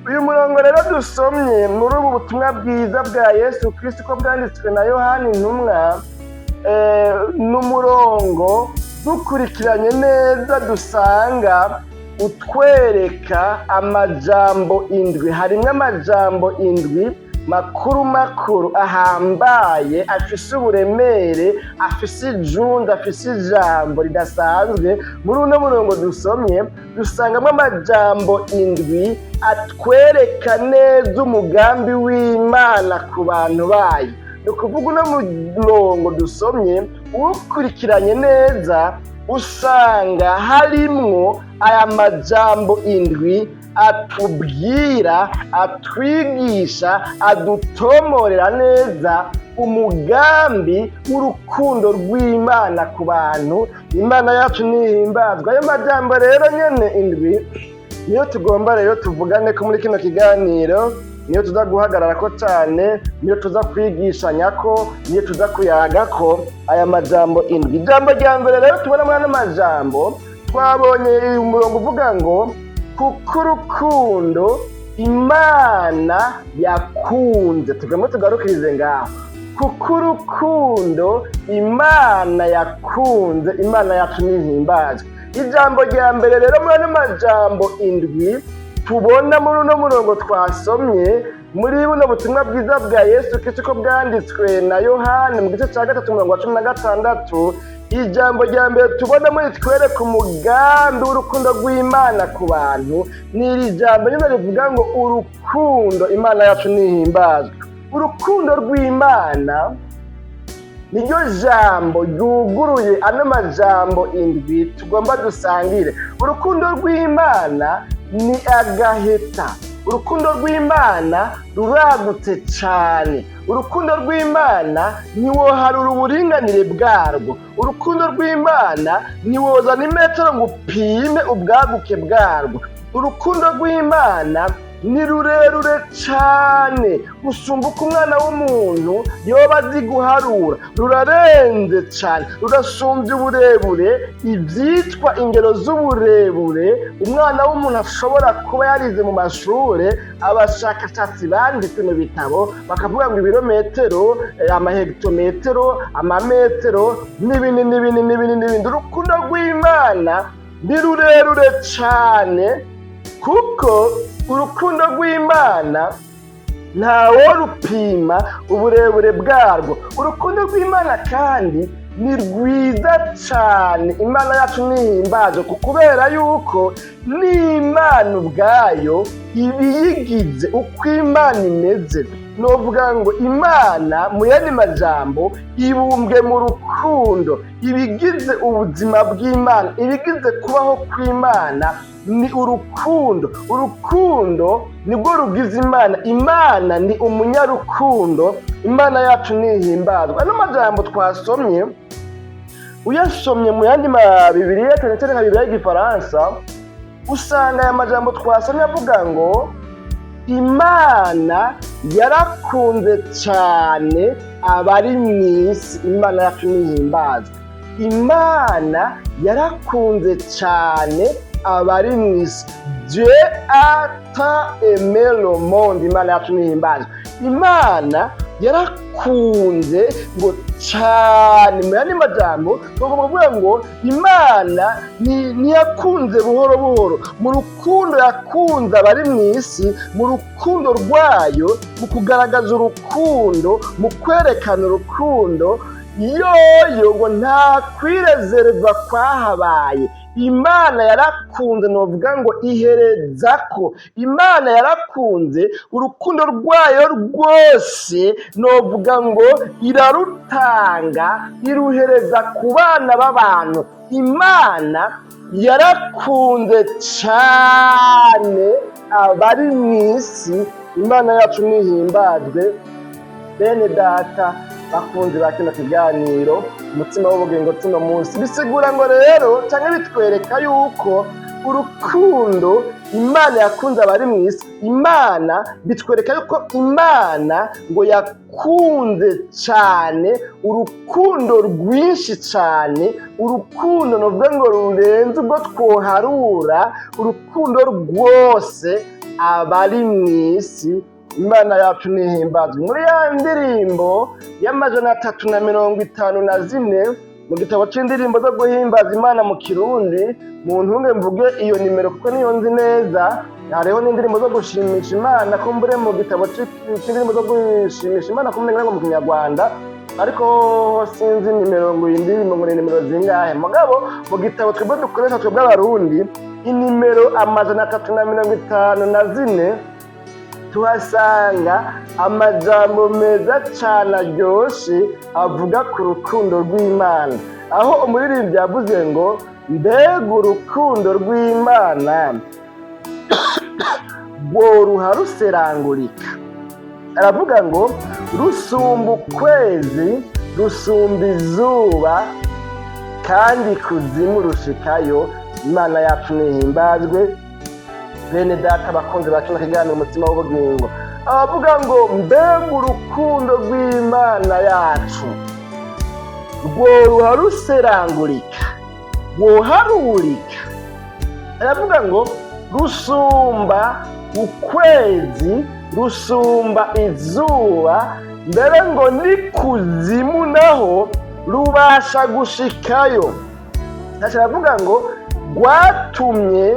Uyu murongo rero dusomye muri ubu butumwa bwiza bwa Yesu Kristo ko bwanditswe na Yohani intumwa, ni umurongo dukurikiranye neza dusanga utwereka amajambo indwi. Harimwo amajambo indwi makuru makuru ahambaye, afise uburemere, afise ijunda, afise ijambo ridasanzwe. Muri uno murongo dusomye dusangamo amajambo indwi atwereka neza umugambi w'Imana ku bantu bayo. Ni ukuvuga, uno murongo dusomye uwukurikiranye neza usanga harimwo aya majambo indwi atubwira, atwigisha, adutomorera neza umugambi w'urukundo rw'Imana ku bantu. Imana yacu nihimbazwa. Ayo majambo rero nyene indwi niyo tugomba rero tuvugane ko muri kino kiganiro, niyo tuza guhagarara ko cyane, niyo tuza kwigishanya ko, niyo tuza kuyaga ko aya majambo indwi. Ijambo rya mbere rero tubona muri ano majambo twabonye, umurongo uvuga ngo kuko urukundo Imana yakunze. Tugomba tugarukirize ngaho, kuko urukundo Imana yakunze. Imana yacu nihimbazwe. Ijambo rya mbere rero muri ano majambo indwi tubona muri uno murongo twasomye muri buno butumwa bwiza bwa Yesu Kristo ko bwanditswe na Yohani mu gice cya 3, umurongo wa 16, ijambo rya mbere tubona muri twereka umugambi w'urukundo rw'Imana ku bantu ni iri jambo nyine rivuga ngo urukundo. Imana yacu nihimbazwe. Urukundo rw'Imana niryo jambo ryuguruye ano majambo indwi tugomba dusangire. Urukundo rw'Imana ni agaheta. Urukundo rw'Imana ruragutse cyane. Urukundo rw'Imana ntiwoharura uburinganire bwarwo. Urukundo rw'Imana ntiwozana imetero ngo upime ubwaguke bwarwo. Urukundo rw'Imana ni rurerure cyane gusumba uko umwana w'umuntu yoba azi guharura. Rurarenze cyane, rurasumbya uburebure ibyitwa ingero z'uburebure umwana w'umuntu ashobora kuba yarize mu mashuri. Abashakashatsi banditse mu bitabo bakavuga ngo ibirometero, amahegitometero, amametero n'ibindi n'ibindi n'ibindi n'ibindi. Urukundo rw'Imana ni rurerure cyane, kuko urukundo rw'Imana ntaworupima uburebure bwarwo. Urukundo rw'Imana kandi ni rwiza cyane. Imana yacu nihimbazwe, kubera yuko n'Imana ubwayo ibiyigize, uko Imana imeze, novuga ngo Imana mu yandi majambo ibumbwe mu rukundo. Ibigize ubuzima bw'Imana, ibigize kubaho kw'Imana ni urukundo. Urukundo nibwo rugize Imana. Imana ni umunyarukundo. Imana yacu nihimbazwa. Ano majambo twasomye, uyasomye mu yandi ma Bibiliya, cyane cyane nka Bibiliya y'Igifaransa, usanga aya majambo twasomye avuga ngo Imana yarakunze cyane abari mu isi. Imana yacu nihimbazwe. Imana yarakunze cyane abari mu isi. Dieu a tant aimé le monde. Imana yacu nihimbazwe. Imana yarakunze ngo cyane. Mu yandi majambo tugomba kuvuga ngo Imana ntiyakunze buhoro buhoro. Mu rukundo yakunze abari mu isi, mu rukundo rwayo, mu kugaragaza urukundo, mu kwerekana urukundo yoyo, ngo nta kwirezerva kwahabaye. Imana yarakunze, novuga ngo ihereza ko Imana yarakunze urukundo rwayo rwose, novuga ngo irarutanga, iruhereza ku bana b'abantu. Imana yarakunze cyane abari mu isi. Imana yacu nihimbazwe. Bene data bakunzi ba kino kiganiro Umutima w'Ubugingo tuno munsi, bisigura ngo rero cyangwa bitwereka yuko urukundo Imana yakunze abari mu isi, Imana bitwereka yuko Imana ngo yakunze cyane, urukundo rwinshi cyane, urukundo nuvuga ngo rurenze ubwo twoharura, urukundo rwose. Abari mu isi. Imana yacu nihimbazwe. Muri ya ndirimbo y'354 mu gitabo c'indirimbo zo guhimbaza Imana mu Kirundi, mu ntunge mvuge iyo nimero kuko niyo nzi neza. Hariho n'indirimbo zo gushimisha Imana kumbure mu gitabo c'indirimbo zo gushimisha Imana kumbure ngo mu Kinyarwanda, ariko sinzi nimero ngo iyi ndirimbo ngo ni nimero zingahe. Mugabo mu gitabo twebwe dukoresha, twebwe Abarundi, inimero 354, tuhasanga amajambo meza cane aryoshe avuga ku rukundo rw'Imana, aho umuririmbyi yavuze ngo: "Mbega urukundo rw'Imana rworuha ruserangurika!" Aravuga ngo rusumba ukwezi, rusumba izuba, kandi kuzimu rushikayo. Imana yacu nihimbazwe. Bene data, abakunzi ba kino kiganiro Umutima w'Ubugingo, abavuga ngo: "Mbega urukundo rw'Imana yacu rworuha ruserangurika, rwoharurika!" Aravuga ngo rusumba ukwezi, rusumba izuba, mbere ngo n'ikuzimu naho rubasha gushikayo. Aravuga ngo rwatumye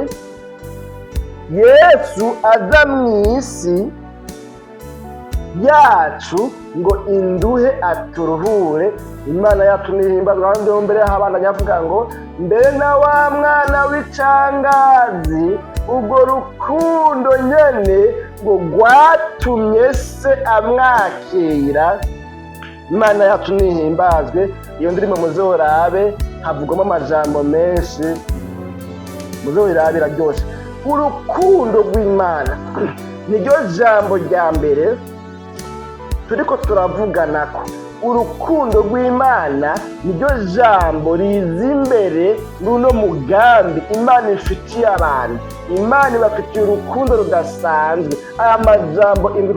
Yesu aza mu isi yacu ngo induhe aturuhure. Imana yacu nihimbazwa. Ahandi ho mbere habandanya avuga ngo mbere na wa mwana w'icangazi, urwo rukundo nyene ngo rwatumye se amwakira. Imana yacu nihimbazwe. Iyo ndirimbo muzorabe, havugwamo amajambo menshi, muzorabe, iraryoshe. Urukundo rw'Imana niryo jambo rya mbere turiko turavuganako. Urukundo rw'Imana niryo jambo riza imbere runo mugambi Imana ifitiye abantu. Imana ibafitiye urukundo rudasanzwe. Aya majambo indwi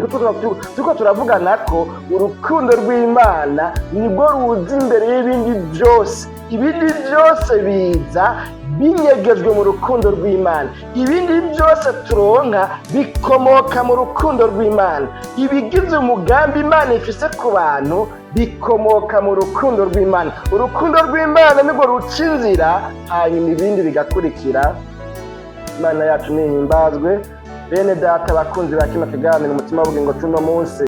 turiko turavugana ko urukundo rw'Imana nibwo ruza imbere y'ibindi byose. Ibindi byose biza binyegejwe mu rukundo rw'Imana. Ibindi byose turonka bikomoka mu rukundo rw'Imana. Ibigize umugambi Imana ifise ku bantu bikomoka mu rukundo rw'Imana. Urukundo rw'Imana nirwo ruca inzira, hanyuma ibindi bigakurikira. Imana yacu nihimbazwe. Bene data, abakunzi ba kino kiganiro Umutima w'Ubugingo cuno munsi.